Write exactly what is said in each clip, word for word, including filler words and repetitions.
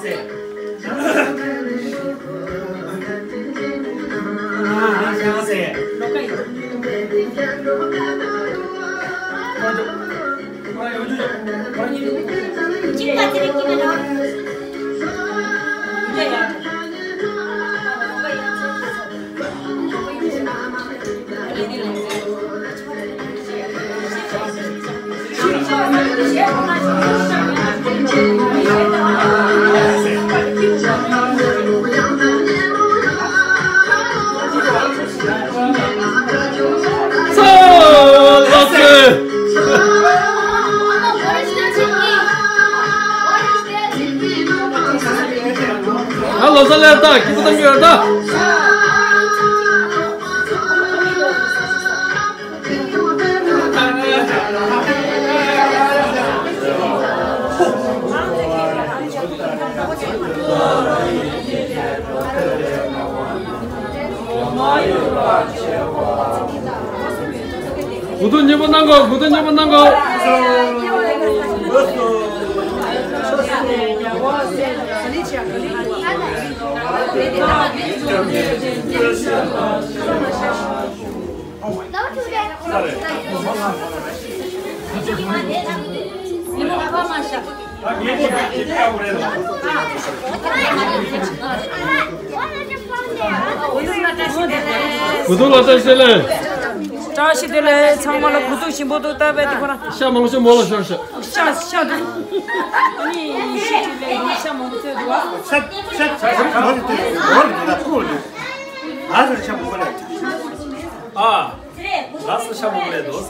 ཨ་ལོ་ས་ལེར་ད་ཁྱི་ཚོ་ཏང་གི་ཡོད་ད། དགུ་ཐུག་མཉེས་པོ་གནང་གོ། དགུ་ཐུག་མཉེས་པོ་གནང་གོ། དགུ་ཐུག་ལ་བཀྲ་ཤིས་བདེ་ལེགས། བཀྲ་ཤིས་བདེ་ལེགས། ཚང་མ་ལ་དགུ་ཐུག་ཞིམ་པོ་འདུག་ད་བས་དེ་ཁོ་རང་ཤ་མང་ཤོས་མོ་ལ་ཤོར་ཤག་ཤ་ཤ་འདུག་ཨ་ནི་ཤི་ཅིག་ལས་ཤ་མང་པོ་བཙོས་འདུག་ཨ། ཤ་ཤ་ཤ་ཤ་མོ་ལ་དེ་མོ་ལ་དེ་ལ་ཁུག་འདུག་ཨ་ཟེར་ཤ་མོ་ལ། ཨ། ལགས་སོ། ཤ་མོ་ལ་དོ་ས།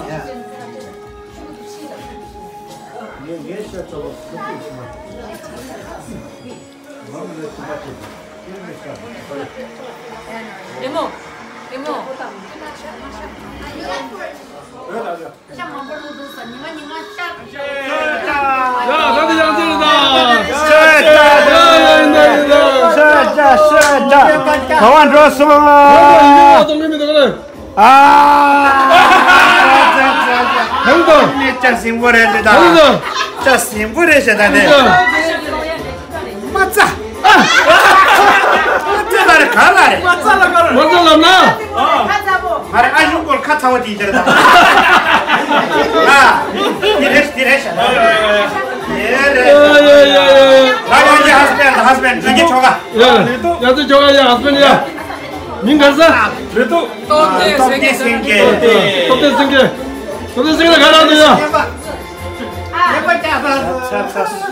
རི་མོ། རི་མོ། ཤ་མང་པོ་བླུགས་འདུག་ས། ཉི་མ་ཉི་མ་ཤ། ཡ་ད་དེ་ཡང་དེ་རེད་ད། ཤ་ཤ་ཡ་ཡ་ཡིན་ད་ཡིན་ད། ཤ་ཤ་ཤ་ཤ། ག་བ་འགྲོ་སོང་། ཡ་ཡ་གཏོང་གི་མི་འདུག་ག་ལེ། ཨ། ཧང་དང་། ནི་ཅ་སིང་པོ་རེད་ད། ཧང་དང་། ཅ་སིང་པོ་རེད་ཤ་ད་དེ། ཧང་དང་། མ་ཙ། ཨ། མ་ཙ་ལ་རེ་ག་ལ་རེ། མ་ཙ་ལ་ག་ལ་རེ། མ་ཙ་ལ་ན། ཨ། ང་རེ་ཨ་ཞུ་སྐོར་ཁ་ཚ་བ་དེ་ཡིན་ད། ཨ། དེ་རེད་དེ་རེད་ཤ། དེ་རེད། ཡ་ཡ་ཡ་ཡ། ང་ཡ་ཡ་ཧ་སི་བེན་ཌི་ཧ་སི་བེན་ཌི་ཡ་ཚོ་ཇོ་ག་ཡ་ཡ་ཚོ་ཇོ་ག་ཡ་ཧ་སི་བེན་ཌི་ཡ། མིང་ག་ས། རེད་འདུག་སྟོབས་ལྡན་སེང་གེ། སྟོབས་ལྡན་སེང་གེ། སྟོབས་ལྡན་སེང་གེ། སྟོབས་ལྡན་སེང་གེ་ལ་ག་རེ་འདུག་ཡ། ཉེས་པ་བརྒྱ་ཟ་ས་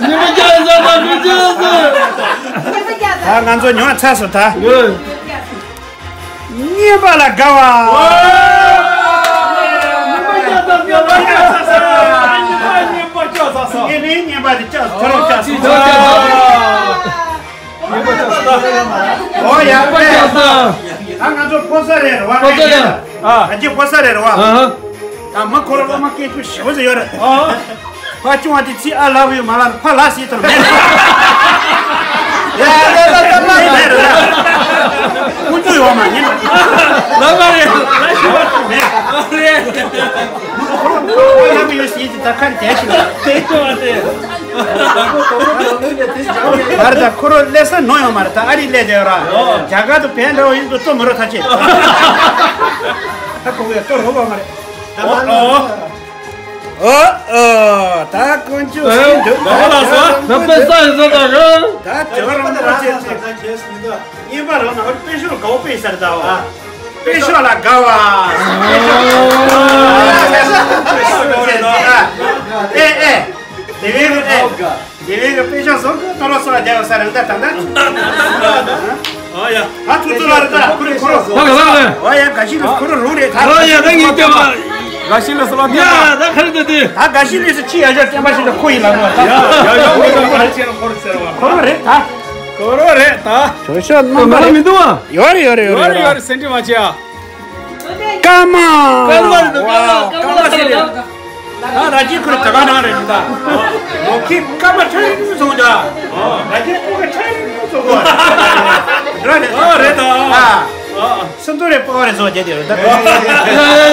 མི་བརྒྱ་ཟ་ས་མི་བརྒྱ་ཟ། ད་ང་ཚོ་ཉོ་ཚར་སོང་ད། ཉེས་པ་ལ་དགའ་བ། ཉེས་པ་བརྒྱ་ཟ་ས་མི་བརྒྱ་ཟ་ས། ཉེས་པ་ཉེས་པ་བརྒྱ་ཟ་ས། ཉེས་པའི་ཉེས་པ་དེ་བརྒྱ་ཟ་ས། ཉེས་པ་བརྒྱ་ཟ་ས། ཨོ་ཡ། ད་ང་ཚོ་ཕོ་གསར་རེད་རེད་བ། ཕོ་གསར་རེད། ཨ། ད་ཅི་ཕོ་གསར་རེད་རེད་བ། ཨ་ཧ། ད་མ་ཁོ་ར་བླ་མ་སྐད་ཆ་ཞེ་པོ་ཅིག་ཡོད་རེད། ཨ། ཕ་ཆུང་བ་དེ་ཚིག་I love you མ་ལབ་ན་ཕ་ལ་སི་ཐོར་མེད། ཡ་ཡ་ཡ་ཡ་མ་མེད་རེད། ཀུན་སྤྱོད་ཡོད་མ་ཉན། ལབ་མ་རེད། ལབ་ཤེས་པ་མེད། ཨ་རེད། ཁོ་རང་ཁོ་རང་ཡང་མི་ཡོད་སྲིད་ད་ཁ་བདེ་ཞིག་ལ། བདེ་ཅོ་བ་རེད། ཨ་རེ་ད་ཁོ་རང་སླེབས་ས་ནོར་ཡོད་མ་རེད། ད་ཨ་རི་སླེབས་བསྡད་ཡོད་ར། རྒྱ་གར་དུ་བན་འདྲ་བོ་ཡིན་དུ་སྟོན་མི་རོགས་ཐག་ཆོད། ད་ཁོ་བོས་སྟོན་རོགས་པ་མ་རེད། ཨོ་ཨོ། ཨོ་ཨོ། ད་དཀོན་མཆོག་ཨེ། སྲིད་འདུག་ད་ལ་ས། ད་དཔེ་ས་ཡིན་ས་ད་ག་ད་དེ་བ་རང་པོ་ཆེ་ཆེ། ཉེས་པ་རང་ན་དཔེ་ཤོར་དགའ་བོ་དཔེ་སར་ད་བ། དཔེ་ཤོར་ལ་དགའ་བ། དཔེ་ཤོར་ལ་དགའ་བ། ཨེ་ཨེ། དེ་བས་ཨེ། དེ་བས་དཔེ་ཤོར་སོང་གི་ཏོ་རོ་སོ་ལ་རྒྱལ་བ་ས་རེད་ད་ད་ད། ཨ་ཡ། ང་ཐུག་ཐུག་ལ་རེད་ད་ཁུ་རེ་ཁུ་རོ། ལ་ལ་ལ། ཨ་ཡ་དགའ་ཞིག་ལ་ཁུ་རོ་རུ་རེད་ད། ཨ་ཡ་ད་ངས་སྐྱོ་བ། དགའ་ཞིག་ལ་སོ་ལ་ཡ་ད་ཁ་རེད་ད་དེ། ད་དགའ་ཞིག་ལ་སོ་ཅི་ཡ་ཡ་སྐྱེམ་པ་ཞིག་ལ་ཁོ་ཡིན་ལ་ངོ་ད། ཡ་ཡ་ཡ་ཁུ་རོ་རེད་ད། ཁུ་རོ་རེད་ད། ཁོ་རང་རེད་ད། ཞོ་ཤོ་ང་རང་མི་འདུག་ཨ། ཡོད་རེད་ཡོད་རེད་ཡོད་རེད་ཡོད་རེད། སེམས་ཁྲལ་མ་བྱེད་ཨ། ཀརྨ། ཀརྨ་རེད་འདུག་ཀརྨ་ཀརྨ་ལ་ཟེར་རེད། ད་ར་ཇི་ཁུར་ད་ག་ནང་རེད་འདུག་ད། ལོ་ཁི་ཀརྨ་ཁྲ་རིང་སོང་ད། ར་ཇི་ཁུར་ཁྲ་རིང་སོང་གོ། ར་རེད། ཨ་རེད་ད། ཨ། སུ་འདུག་རེད་པོ་རེད་བཟོ་བྱས་དེ་རེད་ད། ཡ་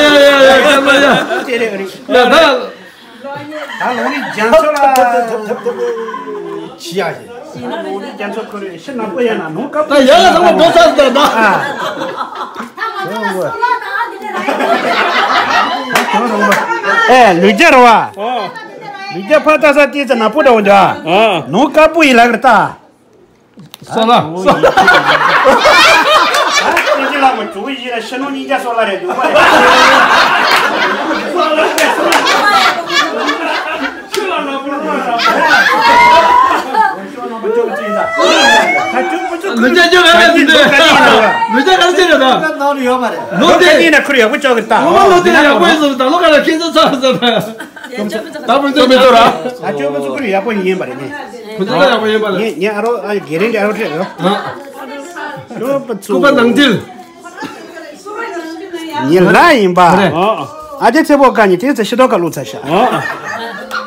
ཡ་ཡ་ཡ་ཀརྨ་ཡ། དེ་རེད་རེད། ཡ་ད། ད་ལོ་ནི་རྒྱ་མཚོ་ལ་ཇི་ཡ་ཡིན། རྒྱ་མཚོ་ཁོ་རེ་ཤི་ནག་པོ་ཡ་ན་ནོ་ཀ་པོ། ད་ཡ་ལ་ཚང་མ་འགྲོ་ཚར་ད་ད། ཨ། ཨེ་ལུས་རྒྱ་ར་བ། ལུས་རྒྱ་ཕ་ད་ས་ཏི་ཙ་ནག་པོ་འདྲ་བོ་འདྲ། ནོ་ཀ་པོ་ཡི་ལ་གར་ད། སོ་ལ། སོ་ལ། ཨ་ཏི་ཅི་ལ་མོ་ཇོ་བོ་ཡི་ལ་ཤི་ནོ་ཉིན་རྒྱ་སོ་ལ་རེད་འདུག་པ་རེད། ལུས་རྒྱ་ཅོ་ག་ལ་ཡིན་འདུག་ལུས་རྒྱ་ག་ལ་ཅི་རེད་ད། ལོ་དེ་ཡིན་ན་ཁུར་ཡག་པོ་ཅོག་གི་ད། ལོ་དེ་ཡག་པོ་ཡིན་ཟེར་ད་ལོ་ག་ལ་ཁྱེད་ཚོ་ཚོ་ཟེར་ད། ད་བུ་ཚོ་མི་ཚོ་ར། ཨ་ཅོ་བུ་ཚོ་ཁུར་ཡག་པོ་ཡིན་པ་རེད་ནི། བུ་ཚོ་ཡག་པོ་ཡིན་པ་རེད། ངས་ངས་ཨ་རོ་ཨ་གེ་རེ་འདྲ་ཨ་རོ་ཁྲེད་ཡོ། ཨ། ཅོ་བུ་ཚོ། སྐུ་པ་ནང་མཐིལ། ཉི་ལ་ཡིན་པ། ཨ། ཨ་ཅེ་ཚེ་པོ་ཀ་ཉི་དེ་ཚེ་ཤི་ཏོ་ཀ་ལུག་ཚ་ཤ། ཨ།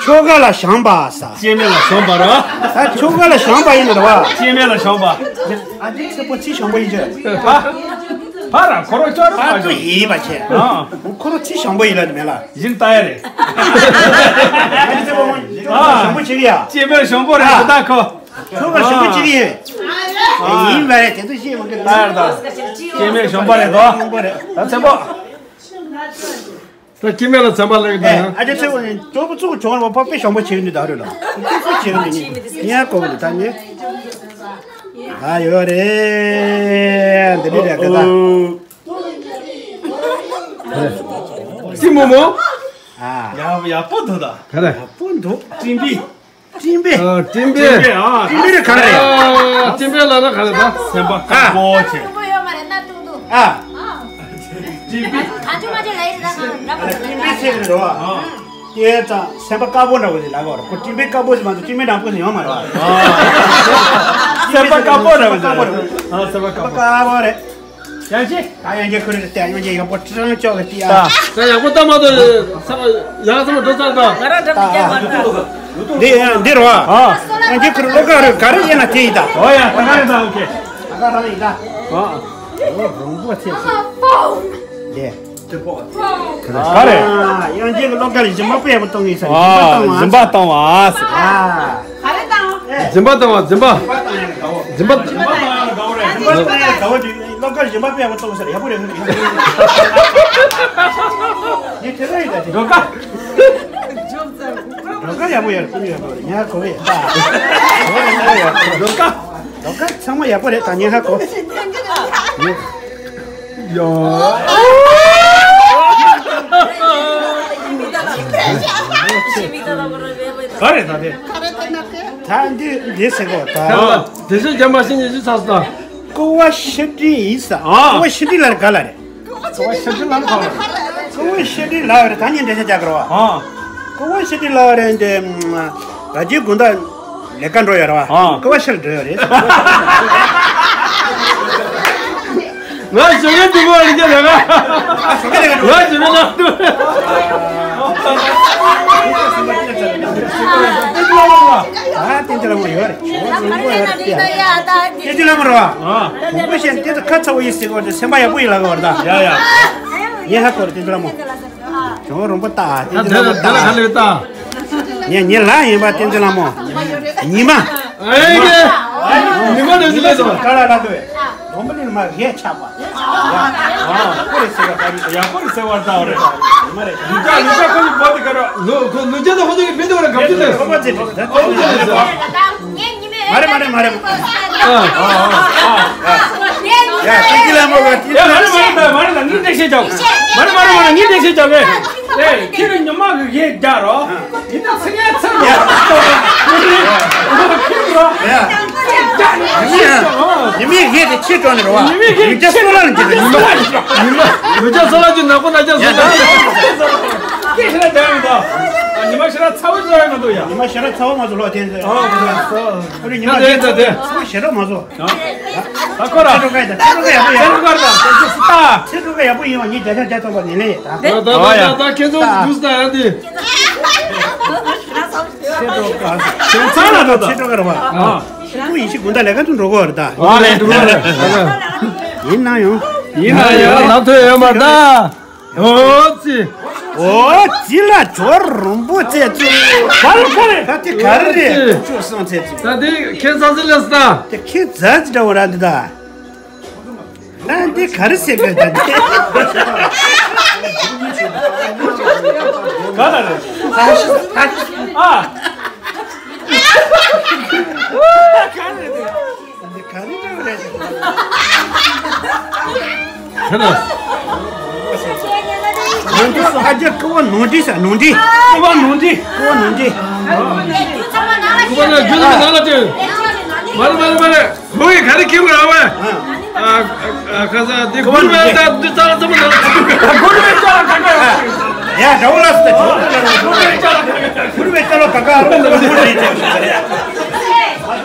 ཆོ་ག་ལ་བྱང་པ་ས། སྐྱེ་མེད་ལ་བྱང་པ་ར། ད་ཆོ་ག་ལ་བྱང་པ་ཡིན་ནོ་ར་བ། སྐྱེ་མེད་ལ་བྱང་པ། ཨ་ཅེ་ཚེ་པོ་ཚི་བྱང་པོ་ཡིན་ཅེ། ཨ། ཕ་ར་ཁོ་རོ་ཅོ་ར་ཕ་ཚོ་ཡིན་པ་ཆེ། ཨ། ཁོ་རོ་ཚི་བྱང་པོ་ཡིན་ལ་མེ་ལ། ཡིན་ལྟ་ཡ་རེད། ཨ་ཅེ་ཚེ་པོ་བྱང་པོ་ཆེ་གི་ཡ། སྐྱེ་མེད་བྱང་པོ་རེད་ད་ཁོ། ཁྱོད་ཀ་ཞུ་གི་ཅི་ཡིན། ཡིན་མ་རེད་དེ་ཚོ་ཤེས་མི་དགོས། ལྟར་དང་། སྐྱེ་མེད་བྱང་པོ་རེད་དོ། ཞོགས་པ་རེད། ད་ཚན་པོ། ད་སྐྱེ་མེད་ལ་ཚན་པ་ལེགས་དང་། ཨ་ཅེ་ཚེ་བོ་ནི་ཅོག་པོ་ཚུགས་བྱུང་བ་ཕ་དཔེ་ཞོགས་པ་བྱེད་ཀྱི་འདུག་ད་རེད་ལ། དཔེ་ཚུགས་བྱེད་ཀྱི་འདུག་ནི་ངས་གོ་གི་འདུག་ད་ནི། ཨ་ཡོད་རེད། འདི་འདྲ་རེད་ག་ད། སྲིན་མོ་མོ། ཨ། ཡག་ཡག་པོ་འདུག་ད། ག་རེ། ཡག་པོ་འདུག་སྤྲིན་པའི། སྤྲིན་པའི། ཨ། སྤྲིན་པའི། སྤྲིན་པའི་རེད་ག་རེ་རེད། ཨ། སྤྲིན་པའི་ལ་ན་ག་རེ་ད། སེམས་པ་དཀར་པོ་ཆེ། ཨ། སྤྲིན་པའི། སྤྲིན་པའི་ཚེ་རེད་རོ། ཨ། དེ་ཙང་སེམས་པ་དཀར་པོ་འདྲ་བོ་ཞིག་ལ་གོ་རེད། ཁོ་སྤྲིན་པའི་དཀར་པོ་ཞིག་མ་གཏོགས་སྤྲིན་པའི་དྲང་པོ་ཞིག་ཡོང་མ་རེད་བ། སེམས་པ་དཀར་པོ་འདྲ་བོ་ཞིག་ཨ། སེམས་པ་དཀར་པོ། དཀར་པོ་རེད། ཡང་ཅི། ད་ཡང་ཅི་ཁུར་དེ་ཡང་ཅི་ཡག་པོ་ཁྲི་ཅོག་གི་ཏི་ཨ། ད་ཡག་པོ་ལྟ་མ་ཐུབ་ས་ཡག་ཚང་མ་འགྲོ་ཚར་ད། ང་རང་འགྲམ་གྱི་རྒྱབ་པར་ད། འདི་ཡང་འདི་རོ། ཨ། ཡང་ཅི་ཁུར་བློ་དཀར་རུ་ག་རེ་ཡིན་ན་དེ་ཡིན་ད། ཨོ་ཡ་ད་ག་རེ་ད་ཨོ་ཁེ། ད་ག་རང་ཡིན་ད། ཨ། རོང་པོ་ཚེ་ཚེ། དེ། ག་རེ། ཡང་ཅི་གི་བློ་དཀར་སྦྱིན་པ་དཔེ་ཡག་པོ་གཏོང་ངེས་ས་སྦྱིན་པ་གཏོང་བ། སྦྱིན་པ་གཏོང་བ། ཨ། ག་རེ་དང་། སྦྱིན་པ་གཏོང་བ་སྦྱིན་པ། སྦྱིན་པ། སྦྱིན་པ་གཏོང་ཡག་ལ་དགའ་བོ་རེད། སྦྱིན་པ་གཏོང་ཡག་ལ་དགའ་བོ་དེ་ལོ་ཀ་སྦྱིན་པ་དཔེ་ཡག་པོ་གཏོང་ས་རེད། ཡག་པོ་རེད། ངས་དེ་ལྟར་ཡིན་ད་དེ། ལོ་ཀ་ལོ་ཀ་ཡག་པོ་ཡག་པོ་ཡག་པོ་རེད། ཉག་གོ་བས་ད། ལོ་ཀ་ལོ་ཀ་ཚང་མ་ཡག་པོ་རེད་ད། ཉག་ཧ་གོ། ཡོ། ག་རེ་ད་དེ། ད་འདི་འདི་ཟེར་གོ་ད། དེ་ཚོ་རྒྱ་མ་ཤེས་ཉེ་ཞིག་ཚ་སོ་ད། ཀོ་བ་ཤི་ཏི་ཡིན་ས། ཨ། ཀོ་བ་ཤི་ཏི་ལ་ག་ལ་རེད། ཀོ་བ་ཤི་ཏི་ལ་ག་ལ་རེད། ཀོ་བ་ཤི་ཏི་ལ་རེད། ད་ཉིན་འདྲ་ཆ་རྒྱག་གི་རོ། ཨ། ཀོ་བ་ཤི་ཏི་ལ་རེད་འདི། ར་ཇི་དགོན་བདག་ལས་ཀ་འགྲོ་ཡོད་ར་བ། ཨ། ཀོ་བ་ཤི་ལ་འགྲོ་ཡོད་རེད། ང་ཞོགས་ཀས་འདུག་གོ་རེད་ཀྱང་ལས་ཀ། ང་ཞོགས་ཀས་ལས་ཀ་འགྲོ། ང་ཞོགས་ཀས་ལ་འདུག་ཨ། བསྟན་འཛིན་ལྷ་མོ་ཡོད་རེད། བསྟན་འཛིན་ལྷ་མོ་རེད་བ། ཨ། ཁོང་པོ་ཤེས་དེ་ཚོ་ཁ་ཚ་བོ་ཡིན་ཟེར་གོ་དེ་སེམས་པ་ཡག་པོ་ཡིན་ལ་གོ་རེད་ད། ཡ་ཡ། ངས་ཧ་གོ་རེད་བསྟན་འཛིན་ལྷ་མོ། གྱོང་རོང་པོ་ལྟ་ཨ། བསྟན་འཛིན་ལྷ་མོ་ལྟ་ཨ། ངས་ངའི་ལག་ཡིན་པ་བསྟན་འཛིན་ལྷ་མོ། ཉི་མ། ཨེ་ཉི་མ་ནས་ཟིན་ལས་སོང་། ཀ་ལ་ལ་དུ་བས། ལོ་མ་ནི་མ་གས་ཆགས་པ། ཡག་པོ་རེད་ཟེར་བ་ད་ཡག་པོ་རེད་ཟེར་བ་ད་རེད། ཡིན་མ་རེད། ལུ་ཅག་ལུ་ཅག་ཁོ་ནི་བོ་དེ་ག་ར། ལུ་ཁོ་ལུ་ཅག་ད་ཁོ་ཚོ་གི་ཕན་ཐོགས་ར་གམ་ཅི་ལས། ཁོ་པ་ཚེ་ད་ཁོ་ཚེ་ལས་སོ། མ་རེད་མ་རེད་མ་རེད། ཨ། ཡ་ཏི་ཀི་ལ་མོ་ག་ཏི། ཡ་མ་རེད་མ་རེད་མ་རེད་ལ་ངས་འགྲེལ་བཤད་རྒྱག་མ་རེད་མ་རེད་མ་རེད་ངས་འགྲེལ་བཤད་རྒྱག་གི། ཨེ། ཁྱེད་རང་ཉི་མ་གི་གེ་རྒྱག་རོགས། ཡིན་ན་ཚིག་ཡ་ཚིག་ཡ། ཁྱེད་རོགས། ཉི་མའི་གེ་དེ་ཁྱེད་སྤྲོ་ནས་རོགས། ཉི་མའི་གེ་ལུས་ཅག་སོ་ལ་ལ་འཇིག་ཉི་མ། ཉི་མ་ལུས་ཅག་སོ་ལ་ཅིག་ནག་པོ་ན་ཅག་སོ་ལ། སྐད་ཤེས་ན་དྲན་མི་འདུག་ཉི་མ་ཤི་ར་ཚ་བོ་ཚོ་ཡོད་མ་འདུག་ཡ། ཉི་མ་ཤི་ར་ཚ་བོ་མ་ཚོ་ལོག་དེ་ཚོ། ཨོ་ཁོ་ཚོ། ཨ་ནི་ཉི་མ་དེ་ཚོ་དེ་ཚ་བོ་ཤི་ར་མ་ཚོ། ད་ཁོ་ར། ཚེ་སྒྲོལ་དཀར་དང་ཚེ་སྒྲོལ་དཀར་ཡག་པོ་ཡིན། ཚེ་སྒྲོལ་དཀར་དང་ཚེ་སྒྲོལ་དཀར་ཡག་པོ་ཡིན་བ་ངས་བརྒྱ་ཆ་བརྒྱ་ཐོབ་པ་ངེས་ལེགས་ཡིན་ད། ད་ད་ད་ད་ཁྱེད་ཚོ་ད་ཇུས་ད་ཡ་དེ། ཚེ་སྒྲོལ་དཀར། ཚེ་སྒྲོལ་དཀར་བ། ཨ། ཁོ་ཡིན་ཤི་དགོན་བདག་ལས་ཀ་དུ་འགྲོ་གོ་རེད་ད། ཨ་རེད་འགྲོ་གོ་རེད། ཡིན་ན་ཡང་། ཡིན་ན་ཡང་ལབ་ཐུབ་ཡོད་མ་རེད་ད། ཨོ་ཙི། ཨོ་ཅི་ལ་ཇོ་རིན་པོ་ཆེ་ཚོ། བལ་ཁོ་རེ། ད་དེ་ག་རེ་རེད། ཅོ་སོང་ཚེ་ཚོ། ད་དེ་ཁྱེད་ཚ་ཚ་ལ་སྟ། དེ་ཁྱེད་ཚ་ཚ་འདྲ་བོ་ར་འདི་ད། ད་འདི་ག་རེ་ཟེར་དགོས་ད་འདི། ག་ལ་རེད། ཨ། ག་རེ་རེད། འདི་ག་རེ་འདྲ་བ་རེད། ཁྱེད་ན། ང་ཚོ་ཧ་ཅང་ཀུ་བ་ནོར་འདྲི་ས་ནོར་འདྲི། ཀུ་བ་ནོར་འདྲི། ཀུ་བ་ནོར་འདྲི། ཀུ་བ་ནང་ལ་ཅི། མ་རེད་མ་རེད་མ་རེད། ཁོ་གིས་ག་རེ་ཁྱེར་དགོས་ར་བས། ཨ་ཨ་ཁ་ས་འདི་གུར་བས་ད་འདི་ཙག་ཙག་མ་ནང་། གུར་བས་ཙག་ཙག་ཡ་དྲ་བོ་ལ་སི་ད་གུར་བས་ཙག་ལོ་ཀ་ཀ་རོ་ཀ་ཀ་རོ་རེད་ཅེས།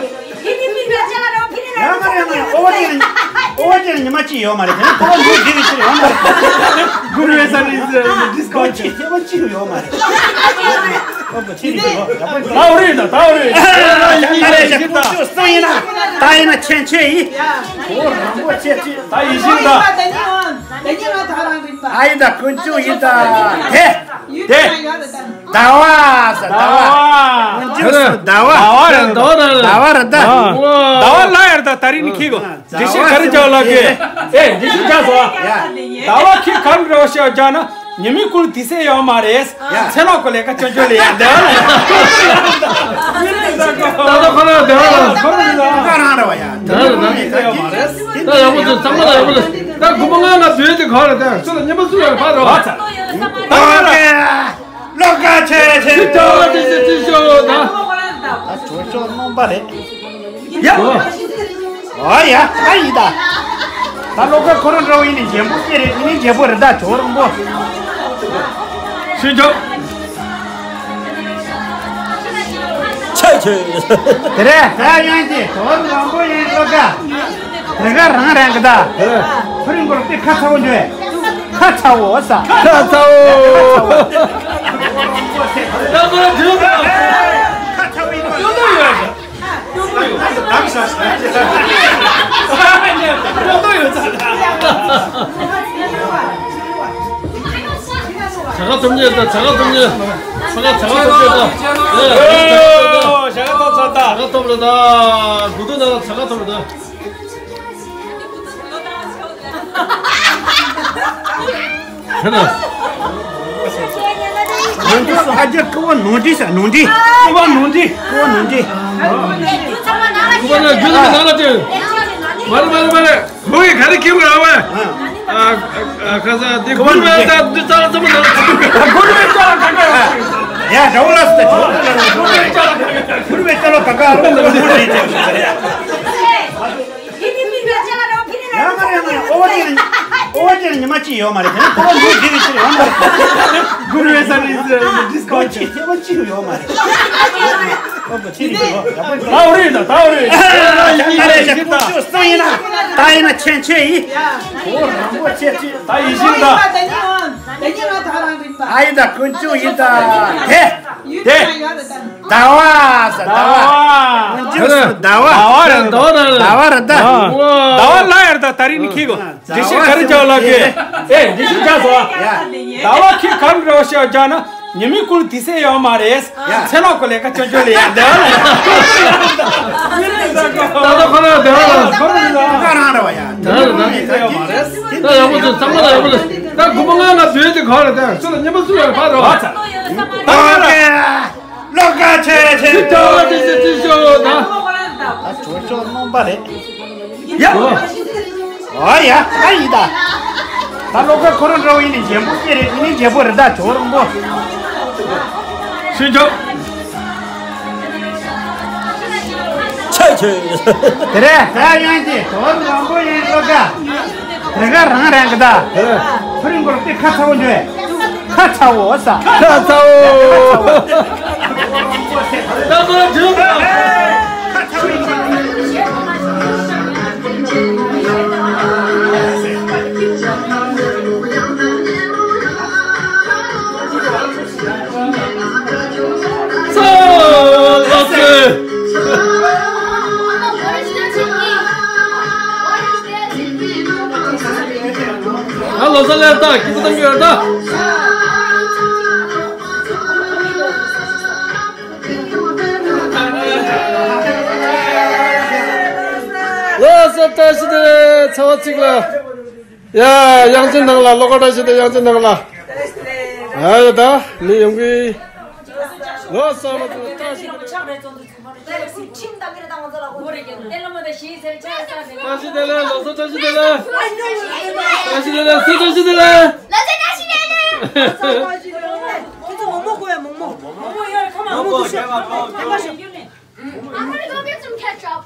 ཡ་མ་རེད་མ་རེད། ཨོ་ཅེ་ཨོ་ཅེ་ཉི་མ་གཅིག་ཡོད་མ་རེད། དེ་ནི་ཁོ་བ་ལུས་འདི་རེད་ཅེས་ཡོད་མ་རེད། གུར་བས་ས་རེད་ཟེར་ཌིས་ཀོ་ཅིག་ཐེ་བ་གཅིག་ཡོད་མ་རེད། ཨོ་ཅེ་ཆི་རེད་ཟེར་ཡོད་ཡ་པ། ད་འོ་རེད་ད་ད་འོ་རེད། ད་རེད་ཤག་ཁོ་ཚོ་སང་ཡིན་ན་ད་ཡིན་ན་ཆེན་ཆེ་ཡིན། ཨོ་རང་པོ་ཆེ་ཆེ། ད་ཡིན་ཤིང་ད། ད་ཡིན་ད་ཀུན་སྤྱོད་ཡིན་ད། དེ་དེ། ཟླ་བ་ཟེར་ཟླ་བ། ཟླ་བ། ཀུན་སྤྱོད་སུ་ཟླ་བ། ཟླ་བ་རེད་ཟླ་བ་རེད་ཟླ་བ་རེད་ད། ཟླ་བ་ལ་ཡར་ད་ད་རིང་ནི་ཁྱེད་གོ། འདྲི་ཤེས་ག་རེ་བྱ་ལབ་ཀྱི། ཨེ་འདྲི་ཤེས་བྱ་སོ། ཟླ་བ་ཁྱེད་ག་རེ་རེ་བ་ཤེས་བྱ་ན་ཉི་མའི་ཁུར་དེ་སེ་ཡོད་མ་རེད། ཚེ་ལོག་གོ་ལས་ཀ་ཅོ་ཅོ་ལས་ཡ་འདི་ལ། ད་ད་ཁོ་ན་འདི་ལ་ཁོ་རང་རེ་བ་ཡ། ད་ད་ད་ད་ཡོད་མ་རེད། ད་ཡག་པོ་ཚོ་ཚང་མ་ལ་ཡག་པོ་ལ། ད་དགོན་པ་ང་ང་བོད་དེ་ག་རེ་ད་ཚོ་ལ་སྙན་པ་སུ་ཡོད་ཕ་རོ། ད་ལོ་ཀ་ཆེ་ཆེ་ཅོ་ཏི་སི་ཏི་ཤོ་ད། ད་ཅོ་ཅོ་རྣོན་པ་རེད། ཡ། ཨ་ཡ་ཨ་ཡི་ད། ད་ལོ་ཀ་ཁོ་རང་འདྲ་བོ་ཡིན་ནི་འཇེམ་པོ་སྐྱེ་རེད། ཡིན་ནི་འཇེམ་པོ་རེད་ད་ཅོ་རོང་པོ། ཤི་ཅོ། ཆེ་ཆེ། དེ་རེད་ད་ཡང་ཅི་ཅོ་རོང་པོ་ཡིན་ལོ་ཀ། དེ་ག་རང་རང་གི་ད། ཁོ་རང་གོར་དེ་ཁ་ཚ་བོ་འདྲ། ཁ་ཚ་བོ་ས། ཁ་ཚ་བོ། ད་ཁོ་རང་འཇུག་ཁ་ཚ་བོ་ཡིན་ནོ། ཡོད་ཡོད་ས། ཡོད་ཡོད་ས། ད་ཡོད་ས། ད་ཡོད་ས། བྱ་དགའ་ཐོབ་ཉེ་ད། བྱ་དགའ་ཐོབ་ཉེ། བྱ་དགའ་བྱ་དགའ་ཐོབ་ཉེ་ད། ཨེ། བྱ་དགའ་ཐོབ་ཚར་ད། བྱ་དགའ་ཐོབ་རེད་ད། དགུ་ཐུག་ན་བྱ་དགའ་ཐོབ་རེད་ད། ཁྱེད་ན། ང་ཚོ་ཧ་ཅང་ཀུ་བ་ནོར་འདྲི་ས་ནོར་འདྲི། ཀུ་བ་ནོར་འདྲི། ཀུ་བ་ནོར་འདྲི། ཀུ་བ་ན་རྒྱུ་ན་ན་ལ་ཅན། མ་རེད་མ་རེད་མ་རེད། ཁོ་གིས་ག་རེ་ཁྱེར་དགོས་ར་བས། ཨ་ཨ་ཁ་ས་འདི་གུར་བས་ད་འདི་ཙག་ཙག་མ་ནང་། གུར་བས་ཙག་ལ་ཀ་ཀ་ཡོད། ཡ་དྲ་བོ་ལ་སི་ད་ཅོ། གུར་བས་ཙག་ལ་ཀ་ཀ་ཡོད། གུར་བས་ཙག་ལ་ཀ་ཀ་ཡོད། ཡ་མ་རེད་མ་རེད། ཨོ་ཅེ་ཨོ་ཅེ་ཉི་མ་གཅིག་ཡོད་མ་རེད། དེ་ནི་ཁོ་བ་འདུག་འདི་རེད་ཅེས་ཡོད་མ་རེད། གུར་བས་ས་རེད་ཟེར་ཌིས་ཀོ་ཅིག་ཐེ་བ་གཅིག་ཡོད་མ་རེད། ཨོ་པ་ཆི་རེད་ཟེར་ཡོད། ད་འོ་རེད་ད་ད་འོ་རེད། ད་རེད་ཤག་ཁོ་ཚོ་སང་ཡིན་ན་ད་ཡིན་ན་ཆེན་ཆེ་ཡིན། ཨོ་རང་པོ་ཆེ་ཆེ། ད་ཡིན་ཤིང་ད། ཨ་ཡིན་ད་ཀུན་སྤྱོད་ཡིན་ད། དེ་དེ། ཟླ་བ་ཟླ་བ། ཀུན་སྤྱོད་སུ་ཟླ་བ། ཟླ་བ་རེད་ཟླ་བ་རེད། ཟླ་བ་རེད་ད། ཟླ་བ་ལ་ཡར་ད་ད་རིང་ནི་ཁྱེད་གོ། འདྲི་ཤེས་ག་རེ་བྱ་ལབ་ཀྱི། ཨེ་འདྲི་ཤེས་བྱ་སོ། ཟླ་བ་ཁྱེད་ག་རེ་རེ་བ་ཤེས་བྱ་ན། ཉི་མའི་ཁུར་དེ་སེ་ཡོད་མ་རེད། ཚེ་ལོག་གོ་ལས་ཀ་ཅོ་ཅོ་ལས་ཡ་འདི་ལ། ད་ད་ཁོ་རང་འདི་ལ་ཁོ་རང་རེད་ད། ད་ཡག་པོ་ཚོ་ཚང་མ་ལ་ཡག་པོ་ལ། ད་དགོན་པ་ང་ང་བོད་དེ་ག་རེ་ད་ཚོ་ལ་སྙན་པ་སུ་ཡོད་ཕ་རོ། ད་ལོ་ཀ་ཆེ་ཆེ། ཅོ་ཏི་སི་ཏི་ཤོ་ད། ད་ཅོ་ཅོ་རྣོན་པ་རེད། ཡ། ཨ་ཡ་ཨ་ཡི་ད། ད་ལོ་ཀ་ཁོ་རང་འདྲ་བོ་ཡིན་ནི་འཇེམ་པོ་སྐྱེ་རེད། ཡིན་ནི་འཇེམ་པོ་རེད་ད་ཅོ་རོང་པོ། ཤི་ཅོ། ཆེ་ཆེ། དེ་རེད་ད་ཡང་ཅི་ཅོ་རོང་པོ་ཡིན་ལོ་ཀ། དེ་ག་རང་རང་གི་ད། ཁོ་རང་གོར་དེ་ཁ་ཚ་བོ་འདྲ། ཁ་ཚ་བོ་ས། ཁ་ཚ་བོ། ད་ཁོ་རང་འཇུག་ཨ་ལོ་ས་ལེ་ད་ཀི་ཏི་ཏང་གི་ཡོད་ད། བཀྲ་ཤིས་བདེ་ལེགས། ཚེས་པ་གཅིག་ལ། ཡ། དབྱངས་ཅན་ནང་ལ་བློ་དགའ་བཀྲ་ཤིས་བདེ། དབྱངས་ཅན་ནང་ལ། ཨ་ཡ། ད་མི་ཡོང་གི། ལོ་གསར་པ་དང་བཀྲ་ཤིས་བདེ་ལེགས། བཀྲ་ཤིས་བདེ་ལེགས། ལོ་གསར་བཀྲ་ཤིས་བདེ་ལེགས། བཀྲ་ཤིས་བདེ་ལེགས། སུ་བཀྲ་ཤིས་བདེ་ལེགས། ཁྱེད་ཚོ་མོག་མོག་དགོས་ཡ། མོག་མོག་མོག་མོག་ཡོད་རེད། ཁ་མ་མོག་མོག་དུ་ཤོག་ཁ་མ་ཤོག I wanna go get some ketchup.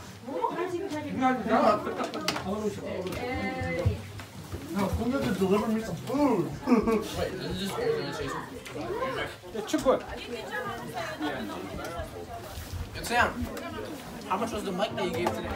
How much was the mic that you gave today?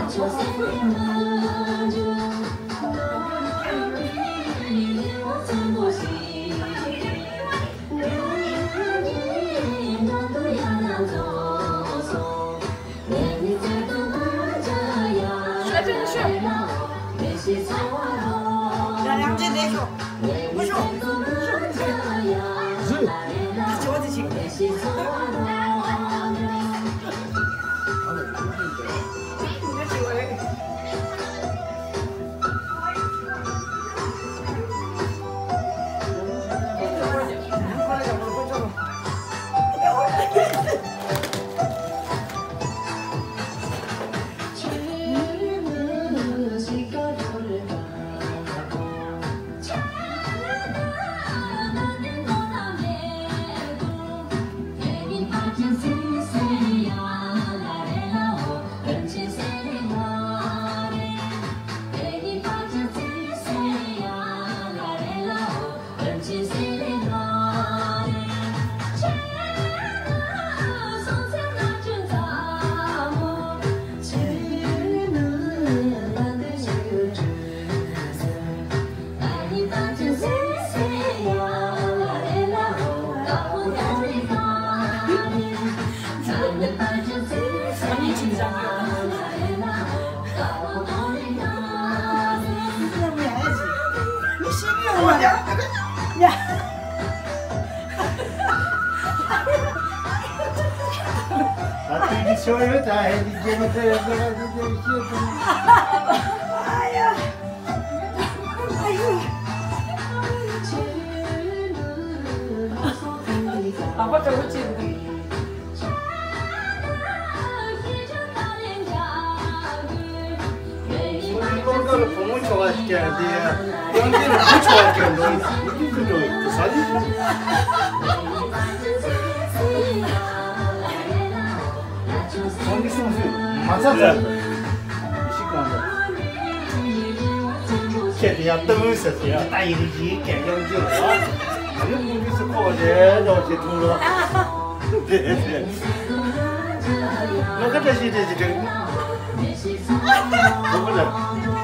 ཆུ་ལྡན་དང་། ཆུ་པོ། སློབ་གྲྭ་ལ་བུ་མོ་ཆོག་པ་ཞིག་སྐྱེས་ཏེ། སློབ་གྲྭ་ལ་བུ་ཆོག་པ་སྐྱེས་འགྲོ་ཡིན་ཟེར། མི་དེ་ཚོ་འགྲོ་ཡིན་ཟེར་ས་ཡིན། ཁོང་གིས་གསུངས་ཚུལ་མ་ཚད་ཚད་ཞིག་གང་འདྲ། ཁྱེད་དེ་ཡང་ལྟ་མུན་ཟེར་ཚུལ་ད་ཡིན་གྱི་གལ་ཡོང་རྒྱུ་ལ། ད་ནི་ཁོང་གིས་སུ་ཁོ་རེ་འདྲ་བ་ཞིག་འཐུང་རོགས། དེ་རེད། ང་ཁ་བཀྲ་ཤིས་བཀྲ་ཤིས་བཀྲ། ཁོ་ལ།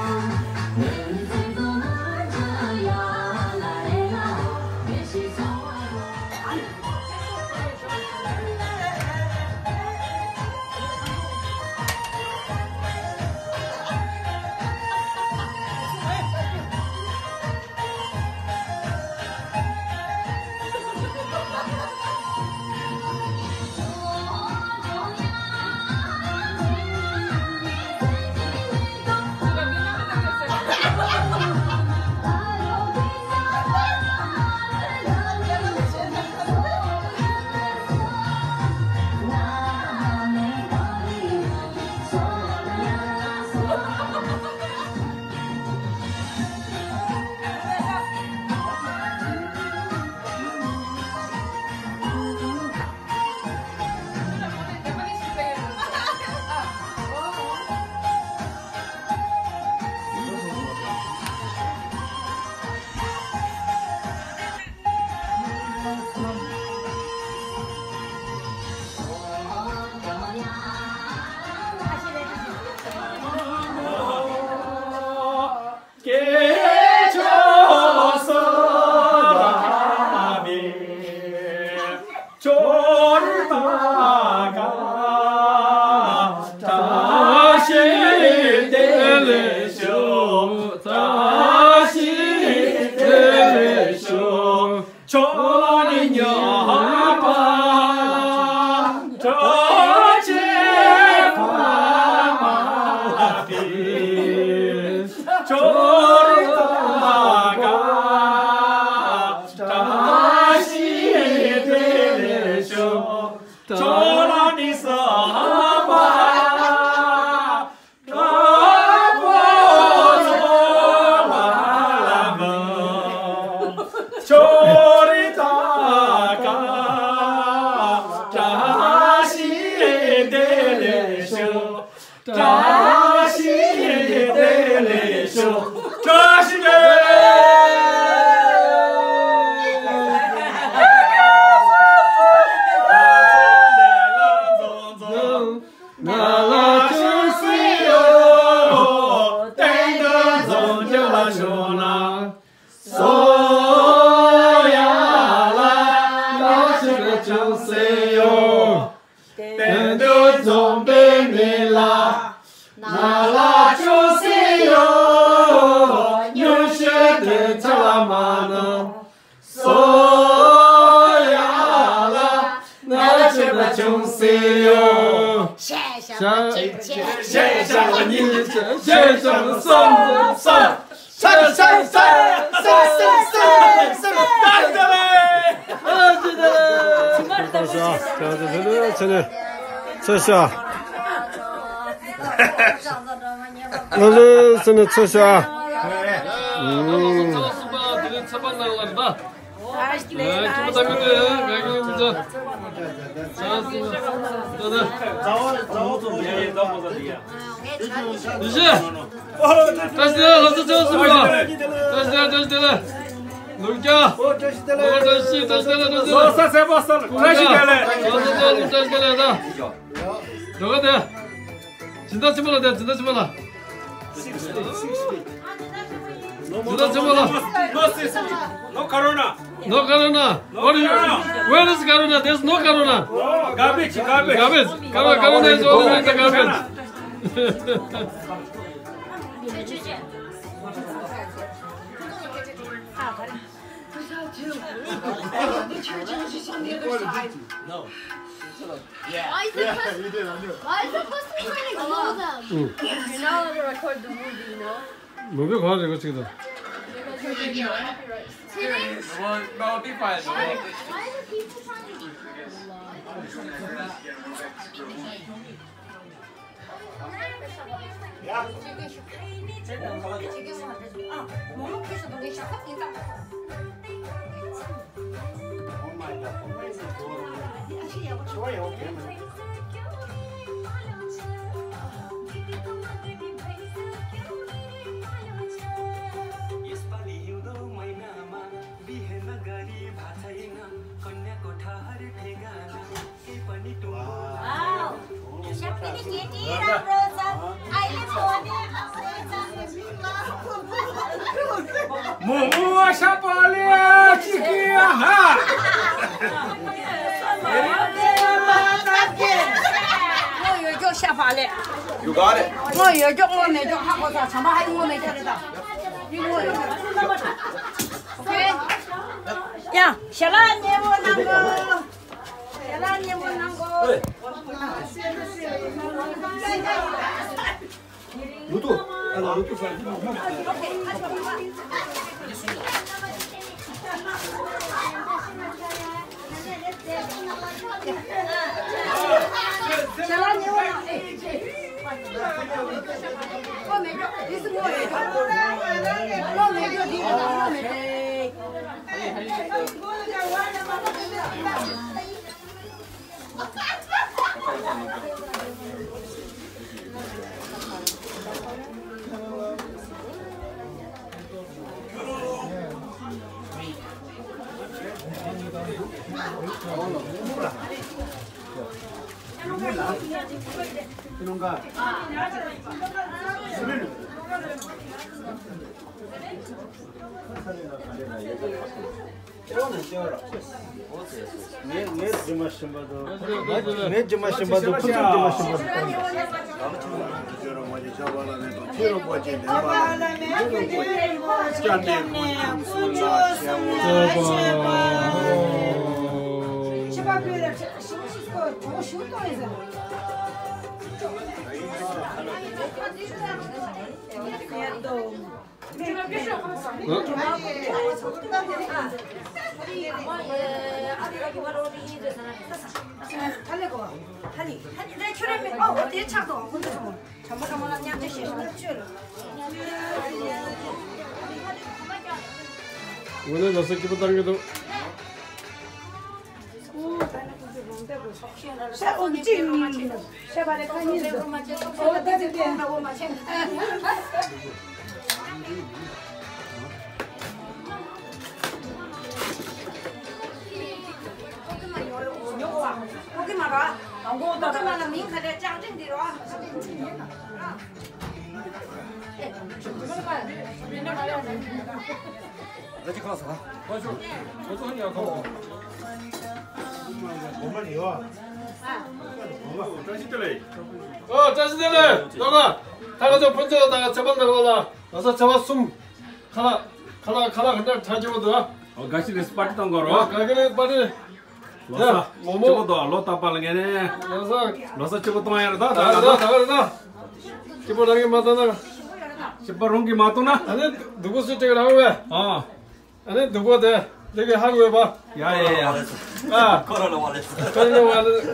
བདེ་ལེགས་ཤོག་བཀྲ་ཤིས་བདེ་ལེགས་ཤོག་ཁྱོད་ལ་ནི་སྙོམས་པ་གྲོགས་བཅས་ཕ་མ་ལ་ཕུལ། ཁྱོད་རེ་ད་ག་བཀྲ་ཤིས་བདེ་ལེགས་ཤོག་ཁྱོད་ལ་ནི་བསམ་པ། ང་ལ་ཅུང་ཟད་ཡོད། སྟེང་དུ་འཛོམས་རྒྱུ་ལ་ཞོག་ན། སོ་ཡ་ལ་ང་ཅིག་ཅུང་ཟད་ཡོད། སྟེང་དུ་འཛོམས་པའི་མི་ལ། ང་ལ་ཅུང་ཟད་ཡོད། ཉུང་ཤས་དེ་ཚ་ལ་མ་ནོ། སོ་ཡ་ལ་ང་ལ་ཅིག་ཅུང་ཟད་ཡོད། ཤེས་བྱ་བ་གཅིག་བྱས། ཤེས་བྱ་བ་གཉིས་བྱས། ཤེས་བྱ་བ་གསུམ་བྱས། ཤ་ཤ་ཤ་ཤ་ཤ་ཤ་ཤ། ཨ་ཅི་ད་ལེ། ཨ་ཅི་ད་ལེ། ཚེ་ནས་ཚེ་ནས་ཚེ་ཤ། ལ་ལེ་ཚེ་ནས་ཚེ་ཤ། ཨུམ། No corona. No corona. What is, where is corona? There's no corona. No, garbage, garbage. Garbage. Corona, corona is always in the garbage. No. Why is the person, why is the person trying to glue them? You're not allowed to record the movie, you know? movie གང་རེད་གོ་ཅིག་དང་། Wow. Shakti ni kiti ra rosa. Ai le pone a rosa. Momo wa shapale chiki ha. Mo yo jo shapale. You got it. Mo yo jo mo me jo ha ko sa chama hai mo me jo ta. Ni mo yo. Okay. Ya, shala ni mo na ko. ངས་ངས་རྗེས་མ་ཞིམ་པ་དང་། ངས་རྗེས་མ་ཞིམ་པ་དང་། ཁོ་ཚོས་རྗེས་མ་ཞིམ་པ་དང་། ངོས་ནས་ལོ་སར་སྐྱིད་པོ་བཏང་གི་འདུག་ཨོ། བཀྲ་ཤིས་བདེ་ལེགས། ལོ་ག་ད་ག་ཚོད་ཕུན་ཚོགས་དང་ཚེ་དཔག་ནང་ལོགས་ལ་ལོ་གསར་ཚེས་པ་གསུམ། ཁ་ལག་ཁ་ལག་ཁ་ལག་ག་འདྲ་གྲ་རྒྱས་པོ་འདུག་ཨ། ཨོ། དགའ་ཞིག་རེད། པར་ཊི་གཏོང་དགོས་རོ། དགའ་གི་རེད། པར་ཊི། ལོ་གསར་ཡ། མོག་མོག་སྐྱིད་པོ་འདུག་ལོ་རྟག་པར་ལ་ངས་ནས། ལོ་གསར། ལོ་གསར་སྐྱིད་པོ་གཏོང་ཡ་རེད། ད་ད་ད་ད་ད་ད་ད། སྐྱིད་པོ་རང་གིས་མ་གཏོང་ན། སྐྱིད་པོ་རང་གིས་མ་གཏོང་ན། ཨ་ནི་སྡུག་པོ་སུས་སྤྲད་རང་བས། ཨ། ཨ་ནི་སྡུག་པོ་དེ་ལས་ཀའི་ཧ་གོ་བ། ཡ་ཡ་ཡ། ཨ། ཁོ་རོ་ན་བ་ལས། ཁོ་རོ་ན་བ་ལས།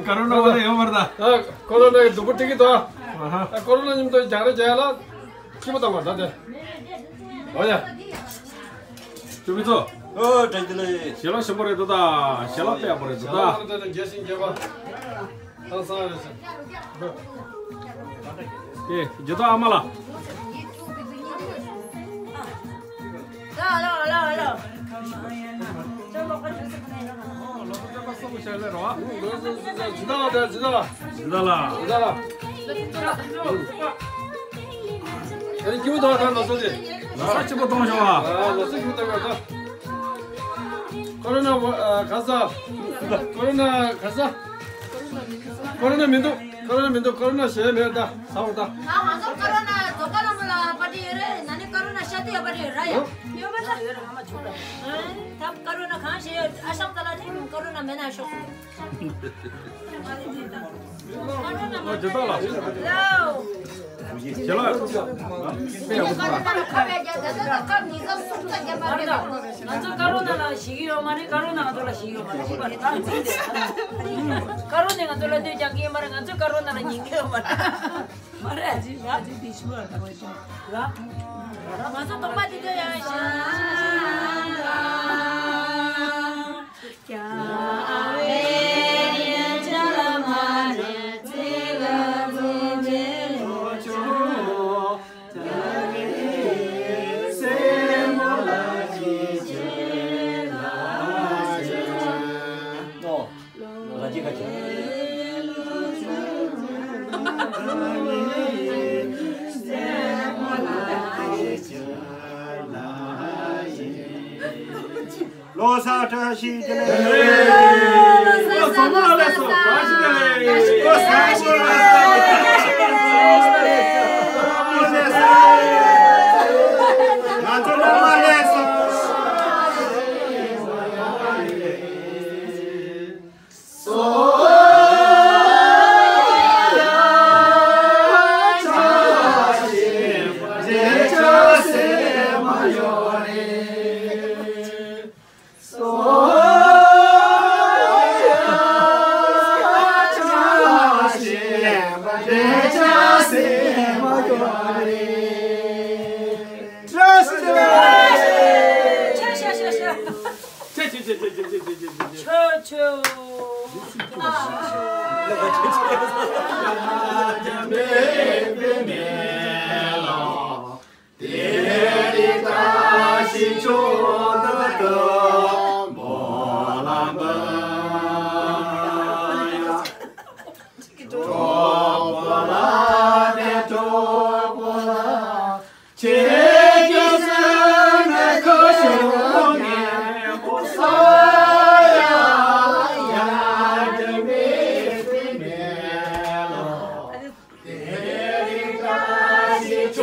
ཁོ་རོ་ན་བ་ལས་ཡོད་མ་རེད་ད། ཨ། ཁོ་རོ་ན་གི་སྡུག་པོ་སྤྲད་ཀྱི་འདུག་ཨ། ཨ། ཁོ་རོ་ན་མཉམ་དུ་རྒྱག་རེས་བྱས་ལ། སྐྱིད་པོ་བཏང་བ་ད་དེ། འོ་ཡ། ཅོ་མི་ཚོ། ཨོ། བཀྲ་ཤིས་བདེ་ལེགས། ཞལ་ལག་ཞིམ་པོ་རེད་འདུག་ད། ཞལ་ལག་དཔེ་ཡག་པོ་རེད་འདུག་ད། ཞལ་ལག་དཔེ་རྒྱས་ཤིང་རྒྱས་པ། ཧང་སང་རེད་ཟེར། ཨེ། རྗེ་བདག་ཨ་མ་ལགས། ལ་ལ་ལ་ལ། ལོ་གསར་སྟོན་པ་གསུམ་བྱས་ལེ་རོ། ལོ་གསར་སྟོན་པ་གསུམ་བྱས་ལེ་རོ། ཇི་ལྟར་ལ་དེ་ཇི་ལྟར་ལ། ཇི་ལྟར་ལ། ཨ་ནི་སྐྱིད་པོ་འདུག་ད་ལོ་གསར་དེ། ལོ་གསར་སྐྱིད་པོ་གཏོང་ཤོག་ཨ། ལོ་གསར་སྐྱིད་པོ་གཏོང་ཤོག་ད། ཁོ་རོ་ན་ཨ་ག་ས། ཁོ་རོ་ན་ག་ས། ཁོ་རོ་ན་མི་འདུག་ཁོ་རོ་ན་མི་འདུག་ཁོ་རོ་ན་གཞན་མེད་ད། ཚ་བོ་ད། ང་ང་ཚོ་ཁོ་རོ་ན་རྫོང་དཀར་ལྷ་མོ་ལ་པར་ཊི་ཡོད་རེད། ན་ནི་ཁོ་རོ་ན་ཤ་དུ་ཡོད་པ་རེད་ར་ཡ། ཡོད་པ་ད། ད་ཁོ་རོ་ན་གང་ཞིག་ཡོད། ཨ་ཤམ་ད་ལ་ནི་ཁོ་རོ་ན་མེད་ན་ཤོག་ཨོ། ཇི་ལྟར་ལ། ལའོ། ཞལ་ལག་དཔེ་ཡག་པོ་འདུག་ང་ཚོ་ཀ་རོ་ན་ལ་ཞིག་ཡོད་མ་རེད། ཀ་རོ་ན་ང་ཚོ་ལ་ཞིག་ཡོད་མ་རེད། ཀ་རོ་ན་ང་ཚོ་ལ་ལྟོས་རྒྱག་གི་ཡོད་མ་རེད། ང་ཚོ་ཀ་རོ་ན་ལ་ཉན་གི་ཡོད་མ་རེད། མ་རེད། ཨ་ཅེ་ཨ་ཅེ་དེ་ཞུ་བ་དང་བས་ཀྱང་ལ། ང་ཚོ་སྟོང་པ་དེ་ཚོ་ཡང་ཞིག་ལོ་གསར་བཀྲ་ཤིས་བདེ་ལེགས། ལོ་གསར་བཟང་པོ་ལ་སླེབས་སོང་། བཀྲ་ཤིས་བདེ་ལེགས། ལོ་གསར་བཟང་པོ་ལ་སླེབས་སོང་། ང་ཚོ་ལོ་མ་སླེབས་སོང་། ད་